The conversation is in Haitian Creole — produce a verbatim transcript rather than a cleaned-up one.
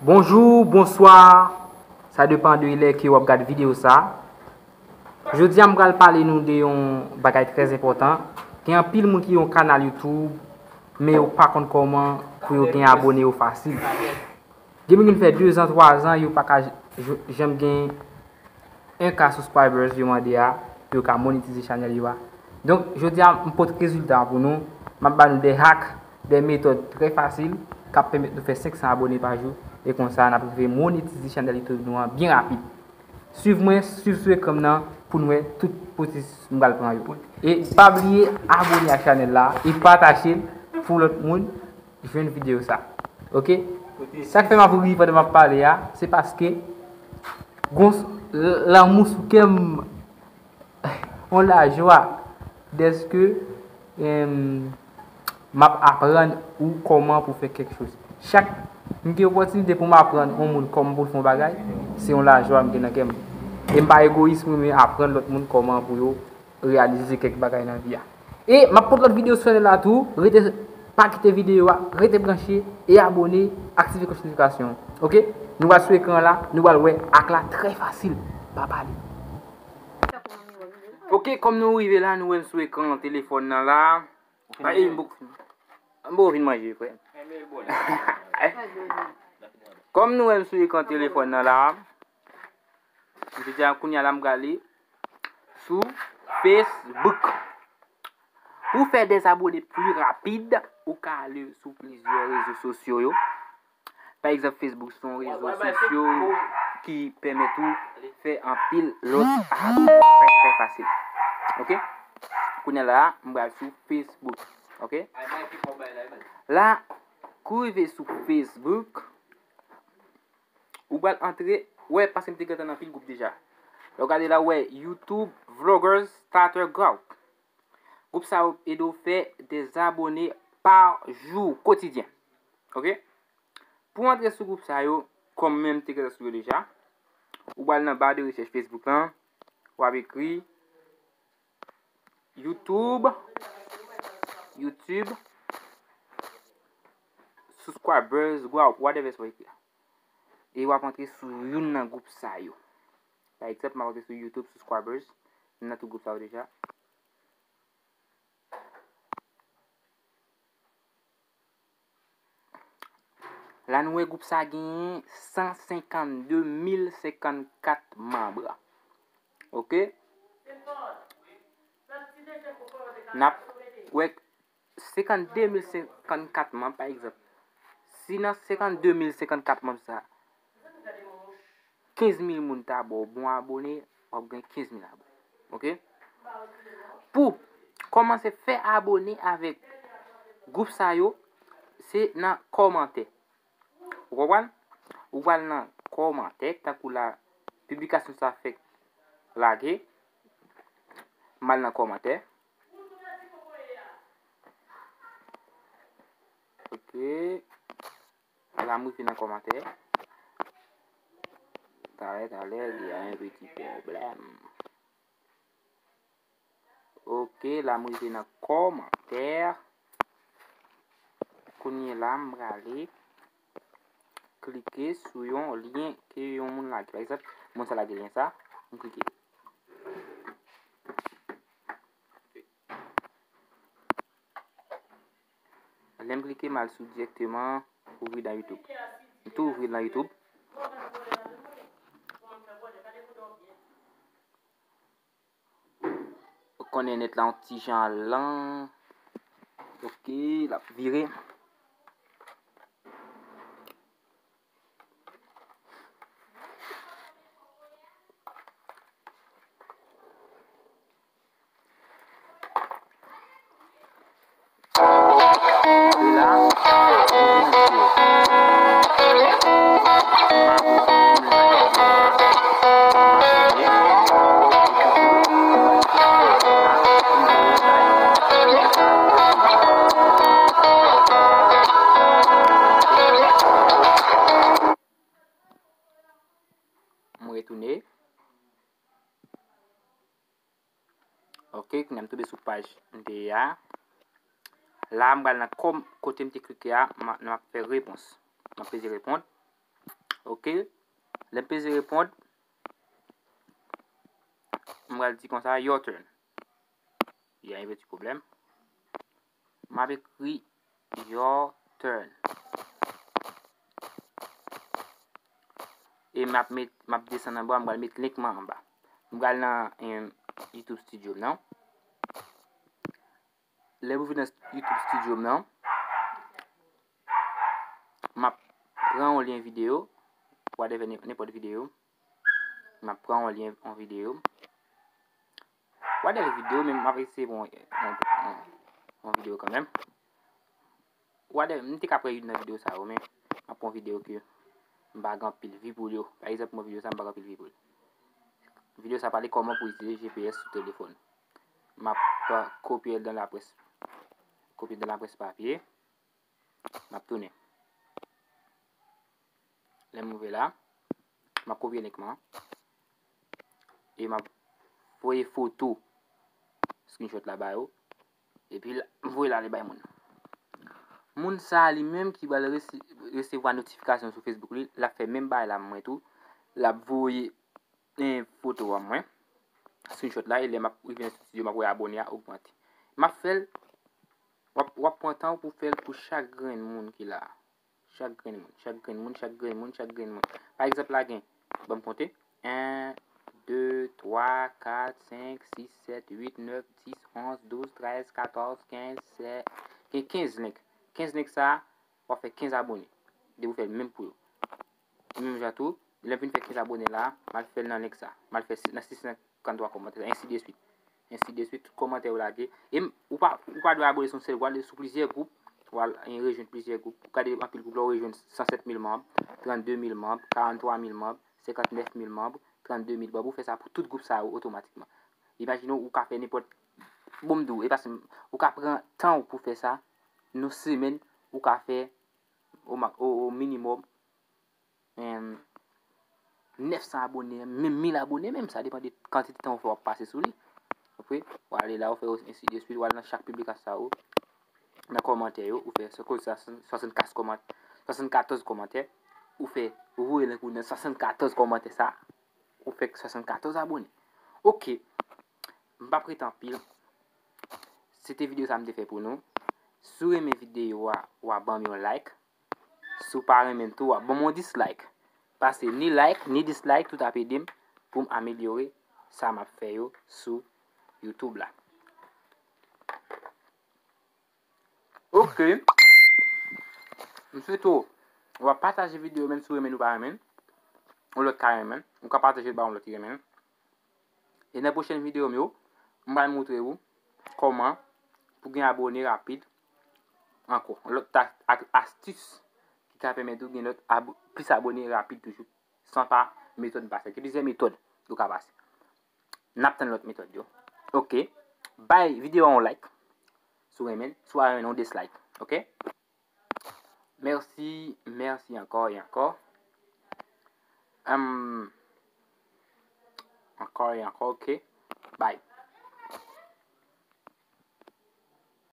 Bonjou, bonswa. Sa depann de lè ke w ap gade videyo sa. Jodi a, m pral pale nou de yon bagay trè enpòtan. Gen anpil moun ki gen yon kanal YouTube, men yo pa konn kòman pou yo gen abone yo fasil. Gen moun ki fè de zan, twa zan, yo pa ka j-, j-, janm gen en ka subscribers yo mande a, pou yo ka monetize chanèl yo a. Donk, jodi a, m pote rezilta pou nou. M ap ba nou de hack, de metòd trè fasil k ap pèmèt nou fè senk san abone pa jou. E konsa, n ap rive monetize chanèl YouTube nou an byen rapid. Swiv mwen, swiv sou ekran m nan pou n wè tout pwosesis m pral pran yo. E pa bliye abone ak chanèl la e pataje l pou lòt moun jwenn videyo sa. Oke? Sa k fè m ap ri pandan m ap pale a, se paske gon s-, lanmou sou kè m, yon lajwa dèske, em, m ap aprann ou kòman pou fè kèk choz. Chak m gen opòtinite pou m aprann yon moun kòman pou l fè yon bagay, se yon lajwa m gen nan kè m. E m pa egoyis, m renmen aprann lòt moun kòman pou yo reyalize kèk bagay nan vi a. E m ap pote lòt videyo sou chanèl la tou. Rete, pa kite videyo a, rete branche e abone, aktive klòch notifikasyon. Oke? Nou pral sou ekran la, nou pral wè hack la trè fasil. Pa pale. Oke, kòm nou rive la, nou wè m sou ekran telefòn nan la. Pa, e, m poko fin, m poko fin manje, frè. Kòm nou wè m sou ekran telefòn nan la, m te di a kounye a la m prale sou Facebook. Pou fè dè abone pli rapid, ou ka ale sou plizyè rezo sosyo yo. Pa egzanp, Facebook se yon rezo sosyo ki pèmèt ou fè anpil lòt abone. Trè, trè fasil. Oke? Kounye a la, m pral sou Facebook. Oke? La, kou rive sou Facebook, ou pral antre, wè, paske m te gentan nan anpil gwoup deja. Lè w gade la, w wè YouTube Vloggers Starter Group. Gwoup sa yo ede w fè dè abone pa jou, kotidyen. Oke? Pou antre sou gwoup sa yo, kòm mwen m te gentan sou yo deja, ou pral nan ba de rechèch Facebook lan, w ap ekri YouTube, YouTube, subscribers, group, whatever sa w ekri a. E w ap antre sou youn nan gwoup sa yo. Pa egzanp, m ap antre sou YouTube subscribers. M nan tout gwoup sa yo deja. La, nou wè gwoup sa genyen san senkannde mil senkannkat manm. Oke? N ap wè senkannde mil senkannkat manm, pa egzanp. Si nan senkannde mil senkannkat manm sa, kenz mil moun ta ba w bon abone, w ap gen kenz mil abone. Oke? Pou kòmanse fè abone avèk gwoup sa yo, se nan kòmantè. Ou konprann? Ou pral nan kòmantè, tankou la, piblikasyon sa fèk lage. M al nan kòmantè. Oke. La, m rive nan kòmantè. Talè, talè, il y a un petit problème. Oke, la, m rive nan kòmantè. Kounye la, m prale klike sou yon lyen ke yon moun lage. Pa egzanp, moun sa lage lyen sa, m klike. Lè m klike, m al sou dirèkteman ouvri nan YouTube. M tou ouvri nan YouTube. Ou konnen nèt la yon ti jan lan. Oke, l ap vire. Mwen retounen. Oke, kounye a m tonbe sou paj m te ye a. La, m pral nan kòm kote m te klike a, m a, m ap fè repons. M ap peze reponn. Ok. Lè m peze reponn, m pral di konsa, "Your turn." Il y a un petit problème. M ap ekri "Your turn." E m ap met, m ap desann anba, m pral met link mwen anba. M pral nan, em, YouTube Studio m nan. Lè m rive nan YouTube Studio m nan, m ap pran yon lyen videyo, whatever, nen-, nenpòt videyo. M ap pran yon lyen, yon videyo. Whatever videyo, men m ap eseye pran yon, yon, yon, yon videyo kanmenm. Whatever, m te ka pran youn nan videyo sa yo, men m ap pran yon videyo ke m pa gen anpil vi pou l yo. Pa egzanp, mwen videyo sa, m pa gen anpil vi pou l. Videyo sa pale kòman pou itilize G P S sou telefòn. M ap, uh, kopye l nan laprès. Kopye l nan laprès papye. M ap tounen. Lè m rive la, m ap kopye link mwen. E m ap voye foto screenshot la ba yo. Epi l-, m voye l ale bay moun. Moun sa a li menm ki pral resi-, resevwa notifikasyon sou Facebook li, l ap fè menm bagay la mwen tou. L ap voye, eh, foto a mwen, screenshot la, e lè m ap rive nan estidyo, m ap wè abone a ogmante. M ap fè l, w ap, w ap pran tan w pou fè l pou chak grenn moun ki la a. Chak grenn moun, chak grenn moun, chak grenn moun, chak grenn moun. Pa egzanp la gen, ban m konte, en, de, twa, kat, senk, sis, sèt, uit, nèf, dis, onz, douz, trèz, katòz, kenz, sèz, gen kenz link. Kenz link sa a, w ap fè kenz abone. Depi w fè l menm pou yo. Menm jan tou, lè m fin fè kenz abone la, m al fè l nan link sa. M al fè si-, nan sis san kanntwa kòmantè, ensi de swit. Ensi de swit, tout kòmantè yo lage. E m, ou pa, ou pa dwe abone sou yon sèl gwoup, ale sou plizyè gwoup, w al, e, rejwenn plizyè gwoup. Ou gade anpil gwoup la, ou rejwenn san sèt mil manm, trannde mil manm, karanntwa mil manm, senkantnèf mil manm, trannde mil manm. Ou fè sa pou tout gwoup sa yo otomatikman. Imajine w, ou ka fè nenpòt, bon, m di w, e pa, ou ka pran tan w pou fè sa, nan semèn, ou ka fè o ma-, o, o minimòm, em, nèf san abone, menm mil abone, menm sa depann de kantite tan ou fè w ap pase sou li. Apre, w ale la, ou fè ensi de swit, w al nan chak piblikasyon sa yo, nan kòmantè yo, ou fè se koz sa, swasannkatòz kòmantè, swasannkatòz kòmantè, ou fè, ou voye link ou nan swasannkatòz kòmantè sa, ou fè swasannkatòz abone. Ok, m p ap rete anpil. Se te videyo sa m te fè pou nou. Si w renmen videyo a, w a ban m yon like. Si w pa renmen l tou, w a ban m yon dislike. Paske ni like, ni dislike, tout ap ede m pou m amelyore sa m ap fè yo sou YouTube la. Ok. M swete w, w a pataje videyo, menm si w renmen l ou pa renmen l. Yon lòt ka renmen l. Ou ka pataje l ba yon lòt ki renmen l. E nan pwochèn videyo m yo, m pral montre ou kòman pou gen abone rapid ankò. Lòt ta-, ak astis ki ka pèmèt ou gen lòt abo-, plis abone rapid toujou, san pa metòd m pase. Gen plizyè metòd ou ka pase. N ap tann lòt metòd yo. Ok. Bay videyo a yon like, si w renmen l. Si w pa renmen l, yon dislike. Ok? Mèsi, mèsi ankò e ankò. Em, ankò e ankò, ok. Bye.